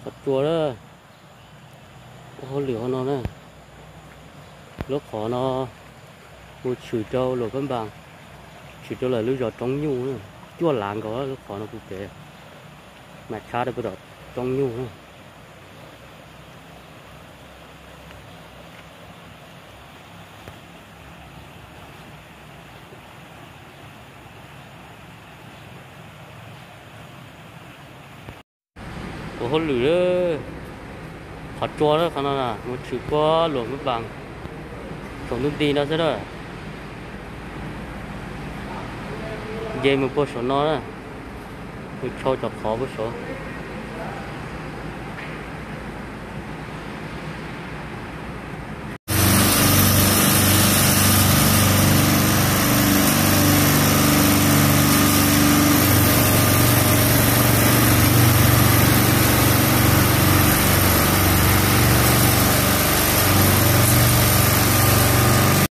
Qhov tsua na, ua hauj lwm hauv no na. Lub qhov no mus tshwm rau Luam Phab Npas, tshwm rau lawm lub zos Roob Nyuj na. Cuaj lav nkaus lub qhov no kuv pem, mas tshab rau puag tom Roob Nyuj na. Ua hauj lwm, qhov tsua na, qhov no mus tshwm puag Luam Phab Npas, saum ntug nti no xwb na. Nce mus puag saum no na, mus tshau cov qhov puag saud.